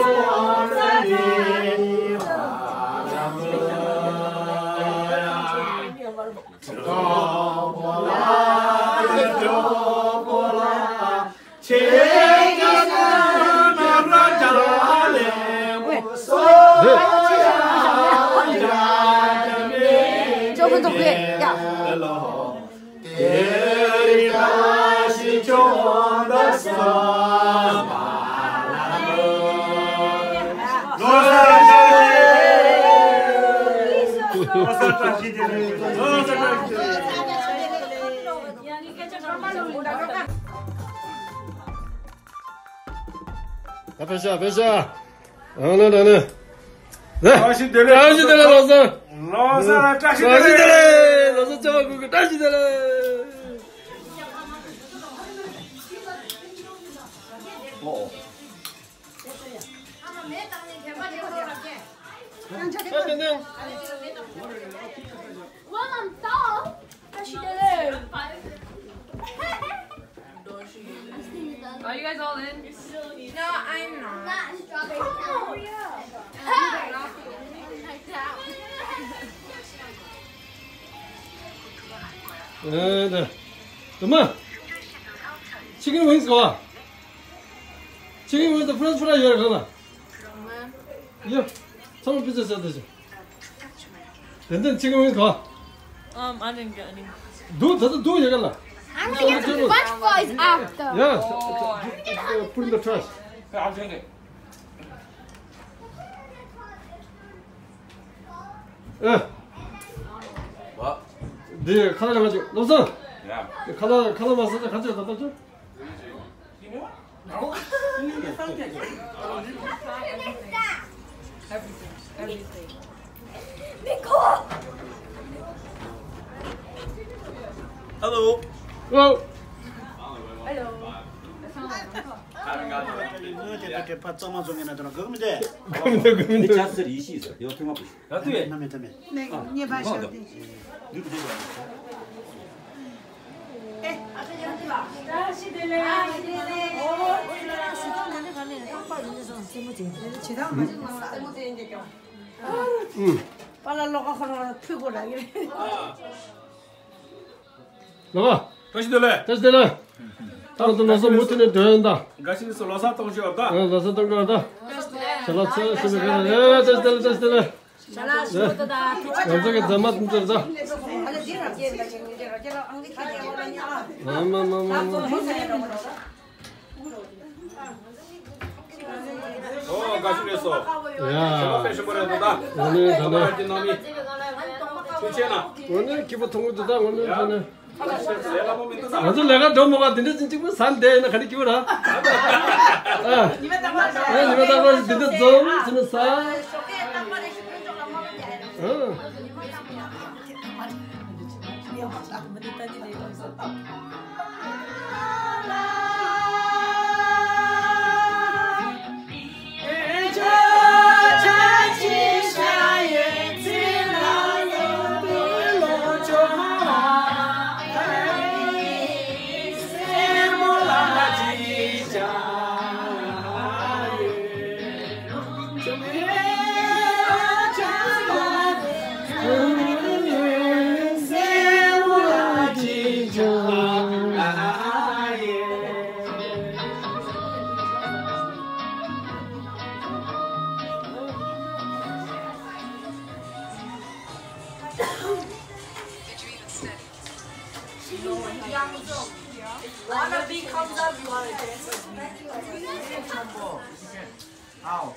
ཕེབས་ཤག་ཕེབས་ཤག་ཨ་ནི་ད་ནི། བཀྲ་ཤིས་བདེ་ལེགས། བཀྲ་ཤིས་བདེ་ལེགས་ལགས་སོ། ལགས་སོ་ལ་བཀྲ་ཤིས་བདེ་ལེགས། ལགས་སོ་ལགས་སོ། ལགས་སོ་ལྕམ་པ་སྐུ་མཁྱེན་བཀྲ་ཤིས་བདེ་ལེགས། ཨོ། བཀྲ་ཤིས་བདེ་ལེགས། བཀྲ་ཤིས་བདེ་ལེགས། Are you guys all in? No, I'm not. Not strawberry. Come on. Hurry up. ཨེ་ད། དུ་མ། Chicken wings ག་བ། Chicken wings དང་French fry ཡོད་རེད་གང་ལ། ཡོད། ཚང་མ་པི་ཙ་ཟ་དེ་བྱས། དེ་འདྲ་chicken wings ག་བ། Um, I didn't get any. འདུག་ད་ལྟ་འདུག་ཡོད་ག་ལ། I'm gonna get some French fries after. Yeah, put in the trash. ཨེ། འདི་ཁ་ལག་ལ་ཅིག་ལོ་སང་། ཁ་ལག་ཁ་ལག་མ་ཟ་ཅིག་ཁ་ཅིག་ད་ལྟ་ཅིག Everything, everything. Hello. Hello. Hello. པ་ལ་ལོག་ཁ་ཁོ་རང་ལ་ཕུལ་དགོས་ར་གི་རེད། ལོག་པ། བཀྲ་ཤིས་བདེ་ལེགས། བཀྲ་ཤིས་བདེ་ལེགས། ད་ང་ཚོ་ལོ་གསར་མུ་མཐུད་ནས་སྡོད་ཡོད་ད། དགའ་ཞིག་སོ་ལོ་གསར་གཏོང་ཤོག་ད། ཨ་ལོ་གསར་གཏོང་གི་ཡོད་ད། ཞལ་ལག་ཚོས་ཞུ་བའི་ཁ་ལ་ཨེ་བཀྲ་ཤིས་བདེ་ལེགས། བཀྲ་ཤིས་བདེ་ལེགས། ང་ཚོ་གི་མཛངས་མ་དེ་ཚོ་རེད་ད། ཨ་མ་མ་མ་མ། ཨོ་དགའ་ཞིག་རེད་སོ། ཡ། ཞེ་པོ་ཞེ་པོ་རེད་འདུག་ད། ངོ་ནས་ད་ནས། ཁྱེད་ཆེ་ན། ངོ་ནས་སྐྱིད་པོ་མཐོང་གི་འདུག་ད་ངོ་ནས་ད་ནས། ང་ཚོ་ལས་ཀ་འགྲོ་མ་ག་འདི་འདྲ་ཅིག་གཅིག་པུ་ཟ་བསྡད་ཡིན་ན་ག་འདྲ་སྐྱིད་པོ་ར། ཨ། ཉི་མ་རྟག་པར་འདི་འདྲ་འཛོམས་ཟིན་ན་ཟ། ཨ། Wannabe comes up, you wanna dance with me? How?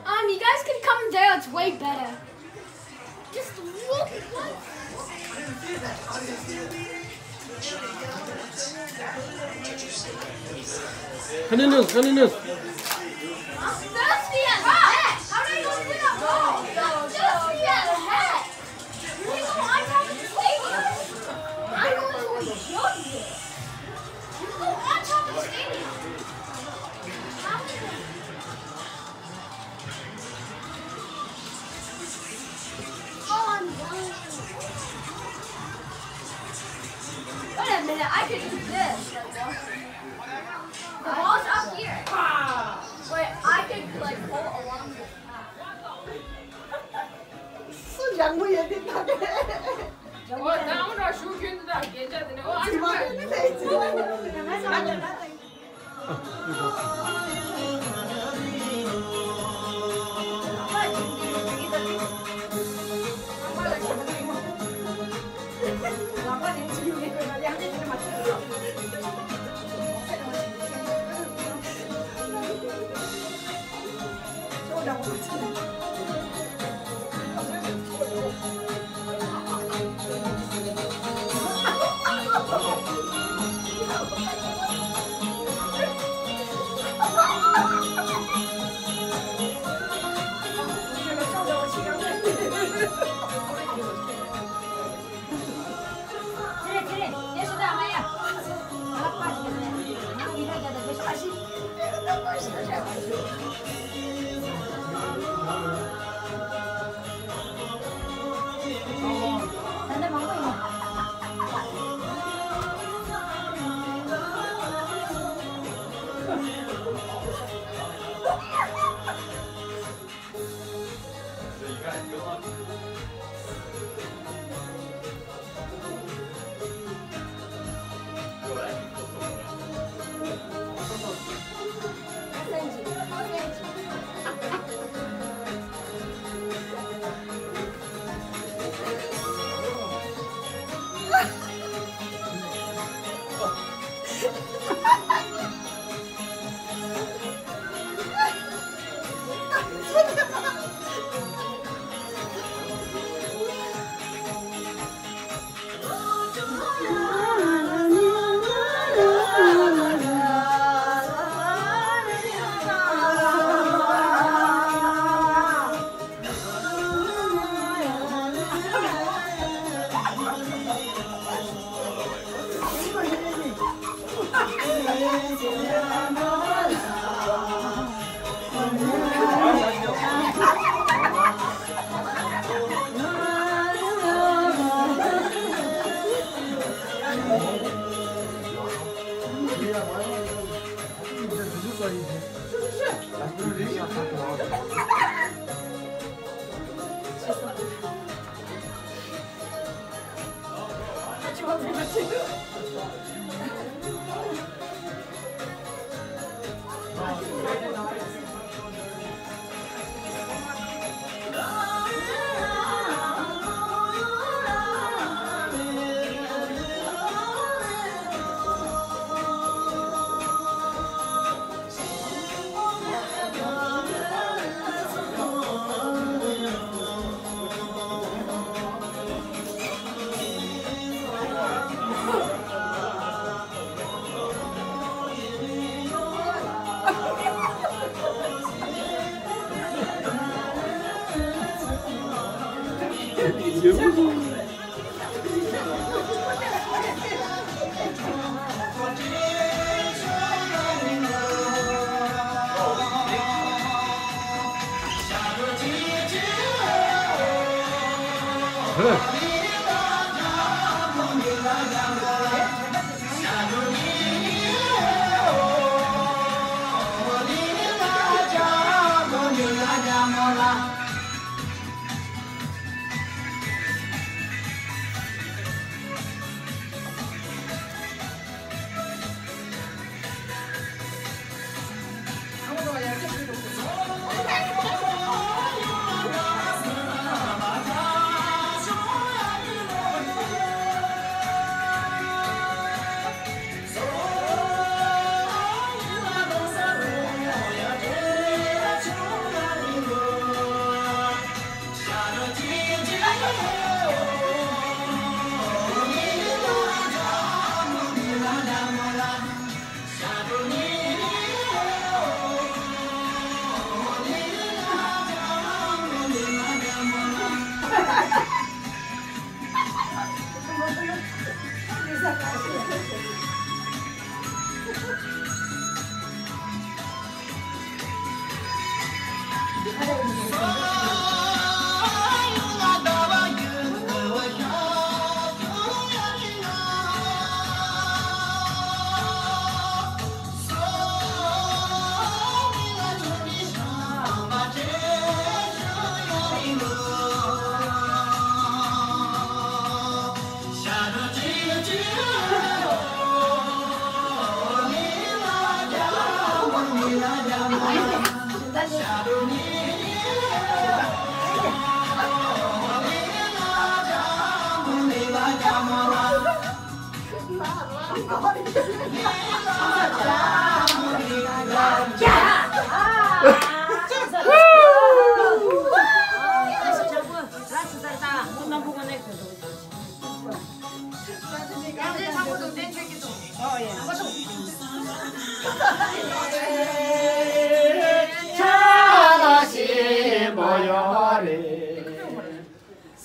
Um, you guys can come there, it's way better. Just look. Continue, continue. I'm thirsty as heck. How do I go to the ball? I'm thirsty as heck. You go on top of the stadium. I'm going to enjoy this. You go on top of the stadium. Wait a minute, I could do this. The ball's up here. Wait, I could do དང་པོ་ཡོད་དེ་ད་དེ། ཨོ་དང་པོ་ར་ཞུ་རྒྱུན་དུ་དང་རྒྱན་ཆ་དེ་ནས་ཨོ་ཨ་ཅི་མ་དེ་ནས་དེ་ཅི་མ་དེ་ནས་ང་ཚོ་ང་ཚོ་ང་ཚོ།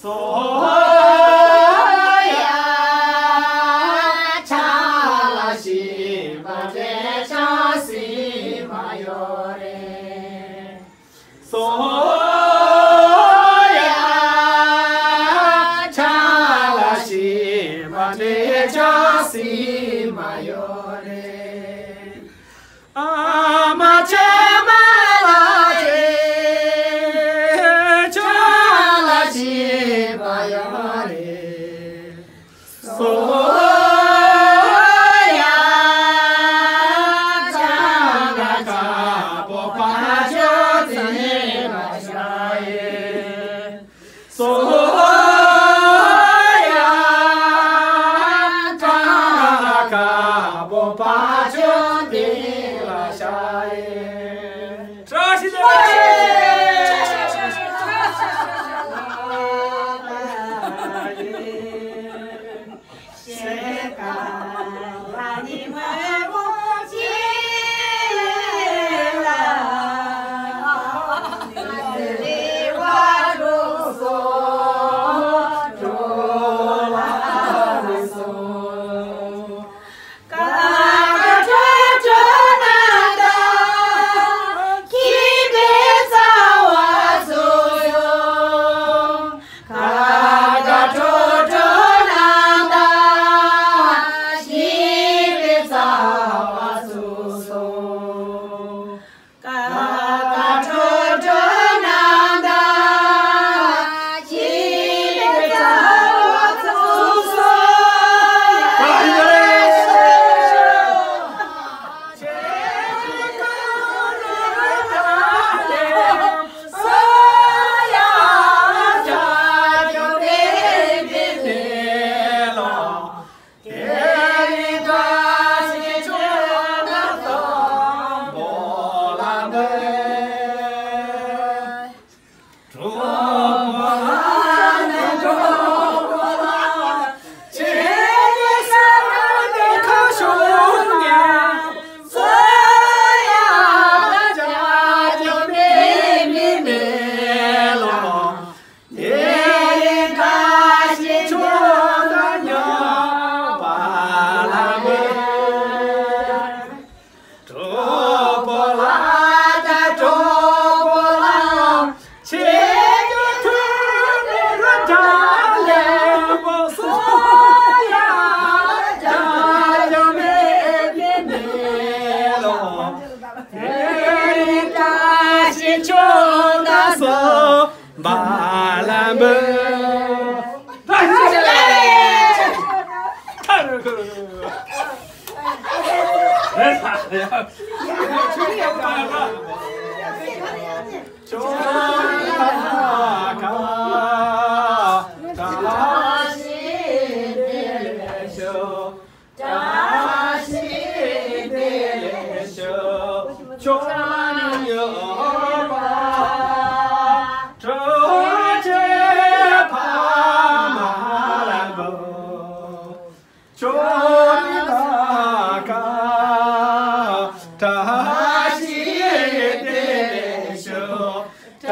སོ་ཡ་ཆ་ལ་ཞིག་མ་འདྲེ་ཆ་སི་མ་ཡོ་རེ། ཨ་མ་ཆ་མ་ལ་ཞིག་ཆ་ལ་ཞིག་མ་ཡོ་རེ། སོ་ཡ་ཅང་ག་ཁ་པོ་ཕ་ཆོ་ཏི་ལ་ཤ་ཡེ། སོ་ཡ་ཅང་ག་ཁ་པོ་ཕ་ཆོ་ཏི་ལ་ཤ་ཡེ། བཀྲ་ཤིས་བདེ་ལེགས།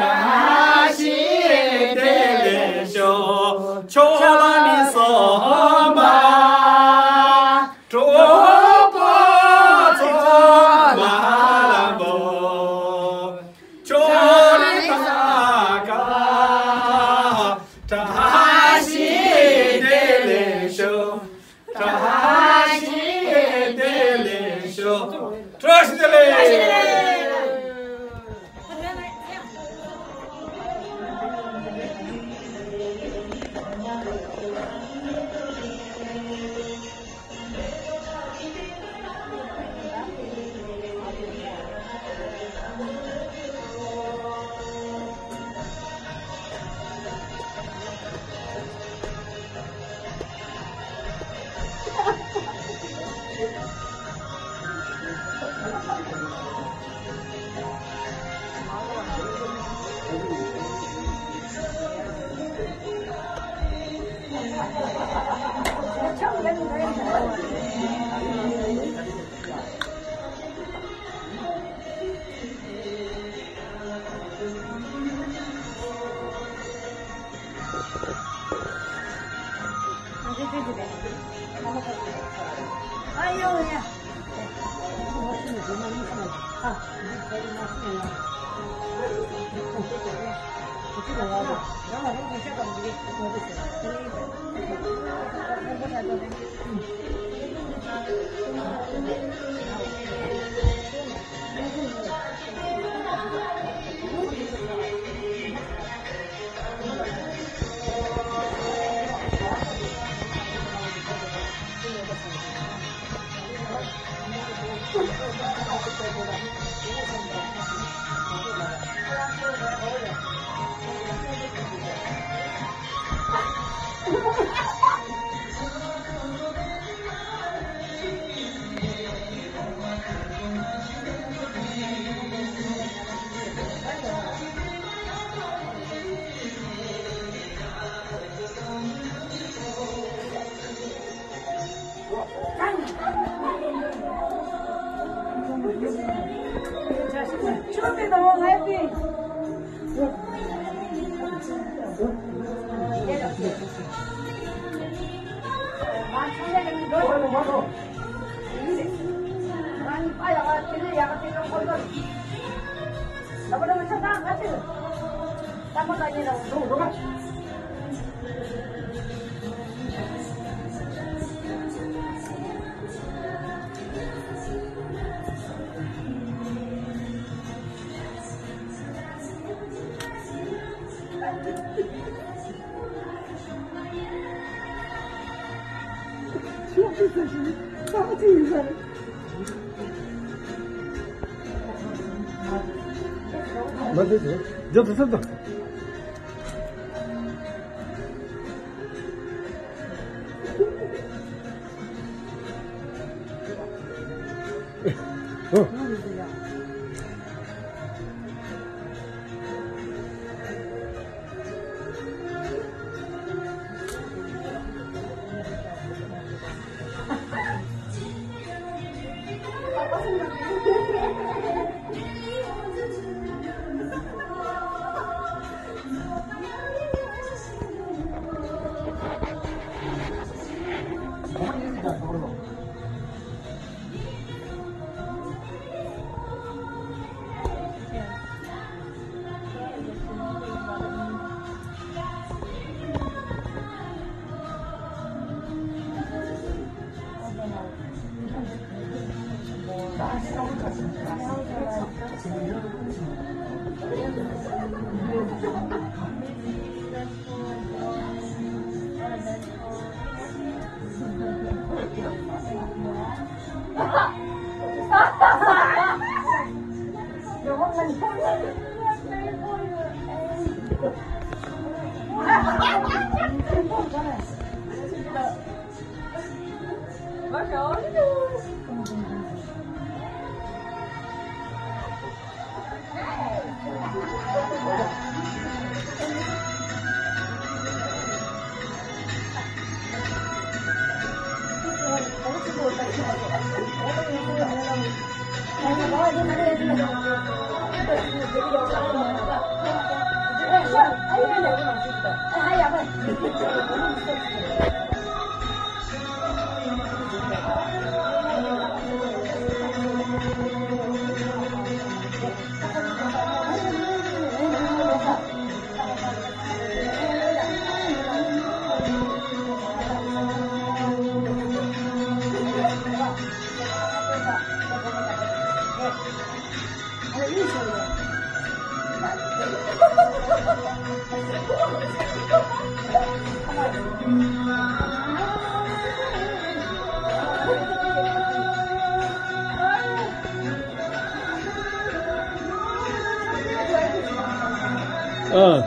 ཨ།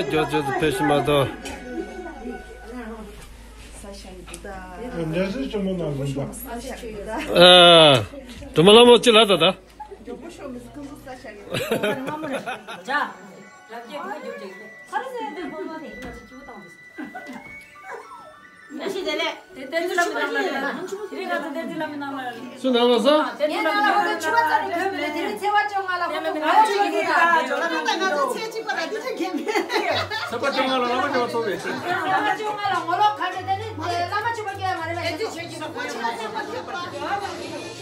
ད་རྒྱ་ཇོ་དུ་ཕེབས་ཤི་མ་གཏོགས། འདྲ་སེ་ཆེན་མོ་ནང་ལ་འདུག་ཨ། སྒྲོལ་མ་ལྷ་མོ་ཅི་ལ་ད་ད། བསྟན་འཛིན་བླ་མའི་ནང་ལ་རེད། དེ་རིང་ང་ཚོ་བསྟན་འཛིན་བླ་མའི་ནང་ལ་རེད། སུ་ནང་ལ་ས། ང་ཚོ་ཆུ་བ་ཚ་རུ་གྱོན་མི་རེད། དེ་རིང་ཚེས་པ་བཅོ་ལྔ་ལ་ཁོ་ཚོ་ང་ཚོ་ཆུ་བ་ཚ་རུ་གྱོན་མི་རེད། ང་ཚོ་ཚེས་གཅིག་པ་ལ་དེ་ཚོ་གྱོན་མི་རེད། ཚེས་པ་བཅོ་ལྔ་ལ་བླ་མ་བཅོ་ལྔ་ཚོགས་རེད། ཚེས་པ་བཅོ་ལྔ་ལ་ངོ་ལོག་ག་རེ་དེ་ནི་བླ་མ་ཆུ་བ་གྱོན་མ་རེད་པས། ང་ཚོ་ཆོས་ཀྱི་རོགས་པ་ཆུ་བ་ཚ་རུ་གྱོན་པ་རེད།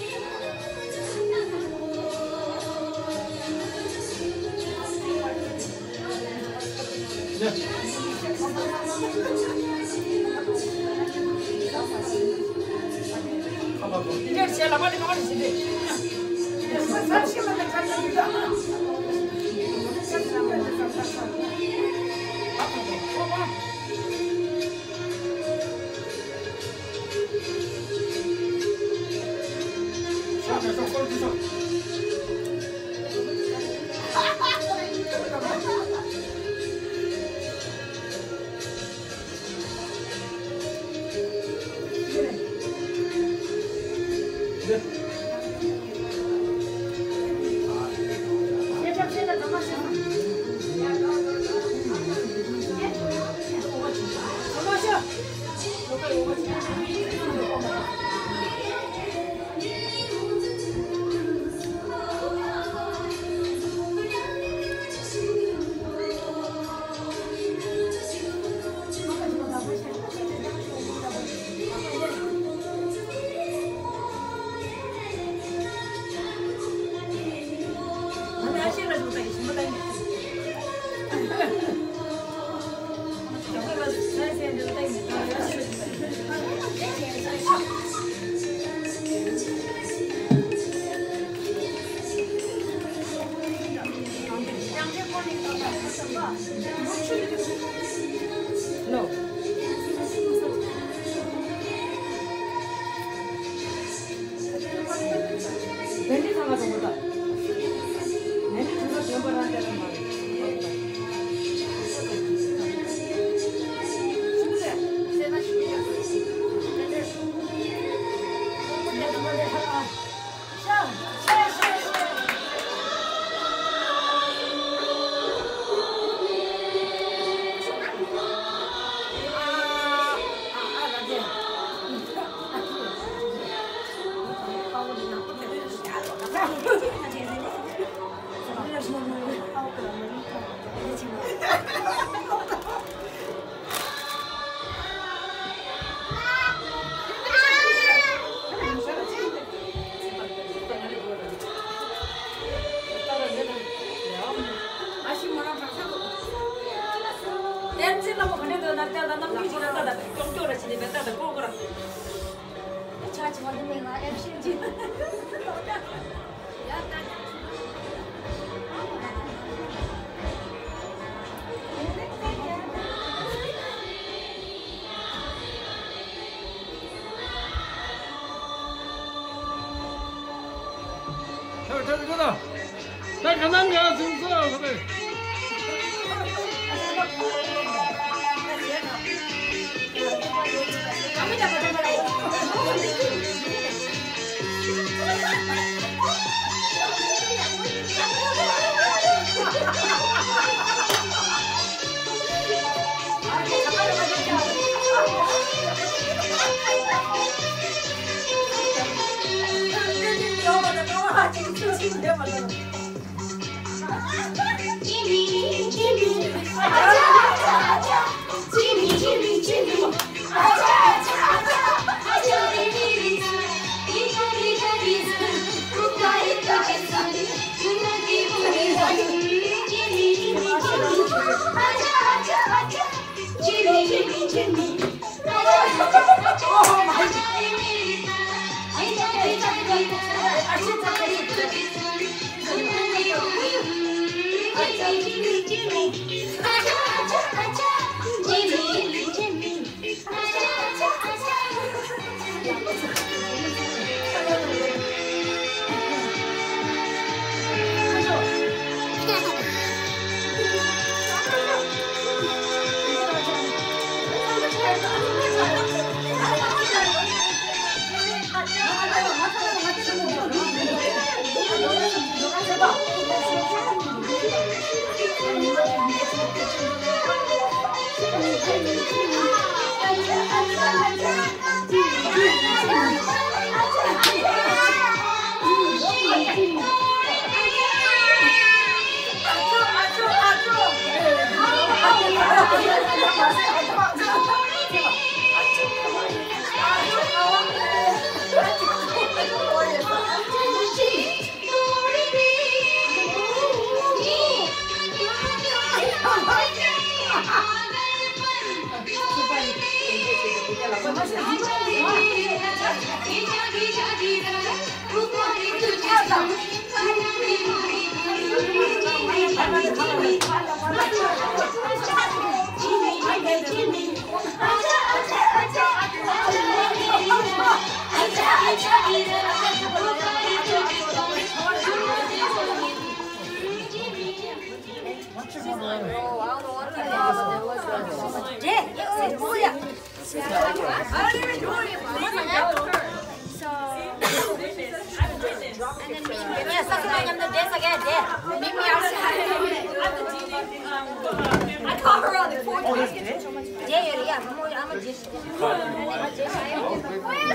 I call her on the phone. Where's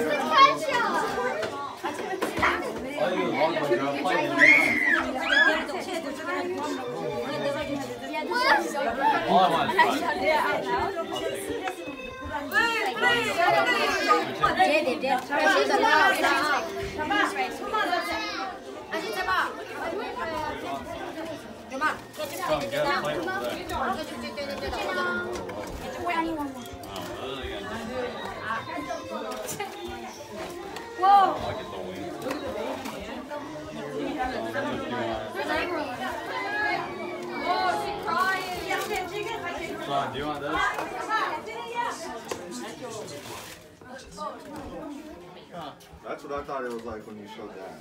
the ketchup? That's what I thought it was like when you showed that.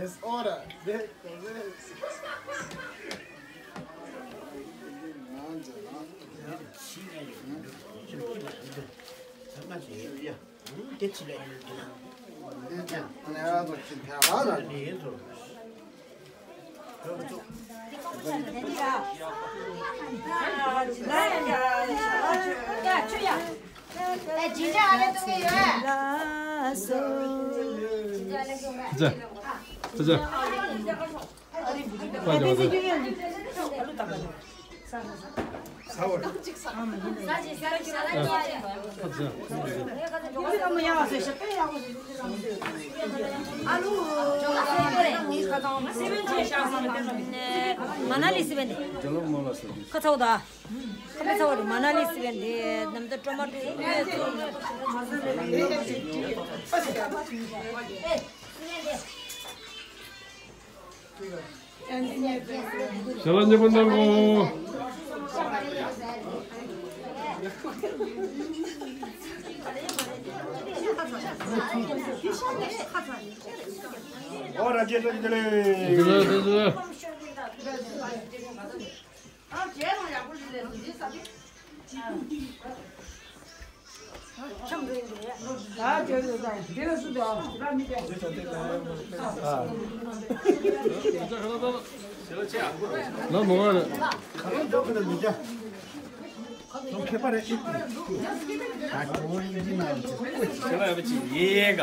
Es hora de comer. མ་ན་ལི་སི་བན་དེ། ཁ་ཚ་བོ་ད། ཁ་མི་ཚ་བོ་རེད། མ་ན་ལི་སི་བན་དེ་ནམ་ད་ཀྲོ་མ་ཀྲོ་ཞལ་ལག་མཉེས་པོ་གནང་གོ། ཨོ་ར་རྒྱས་བཟོ་ཅིག་དེ་ལས། དེ་ཚོ་དེ་ཚོ། ལ་མོ་བ་རེད། ཁྱེད་པ་རེད། ཨི་ཏི། ད་ཁོ་ཡིན་གྱི་མ་རེད། ཁྱེད་པ་ཡ་པ་ཅིག་ཡེ་ག